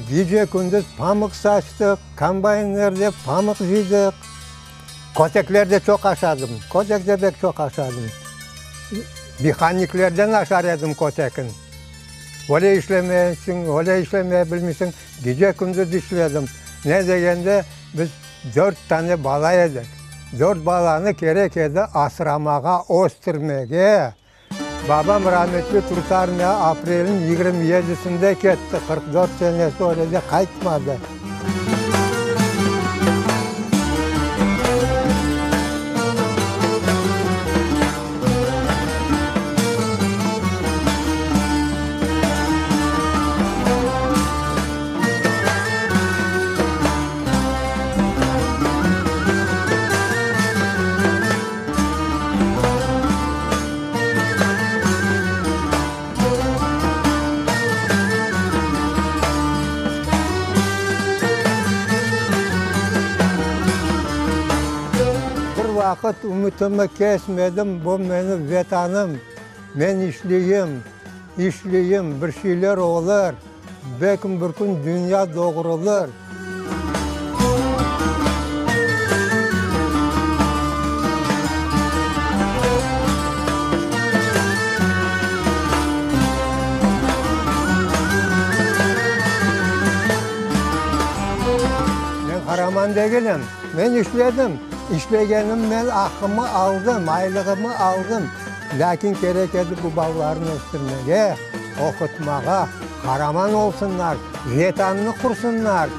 Gece-kündüz pamıq saçtıq, kombaynlerde pamıq cıydıq. Kötekler de çoq aşadım, kötek de pek çoq aşadım. Mehaniklerden aşar edim kötekin. Öyle işlemeysiñ, öyle işlemey bilmeysiñ. Gece-kündüz işledim. Ne degende, biz dört tane bala edik. Dört balanı kerek edi asramağa, östürmege. Babam rametli Türk Armiya aprelniñ 27-sinde ketti, 44 senesi öyle de qaytmadı. Bir vaqıt ümütimi kesmedim, bu menim Vetanım, men işleyim, işleyim, bir şeyler olur, belkim bir kün dünya doğrulır. Men qaraman degilim, men işledim. İşlegenim men aqqımı aldım, aylığımı aldım. Lâkin kerek edi bu balalarnı östürmege, oqutmağa, qaraman olsunlar, Vetannı qursınlar.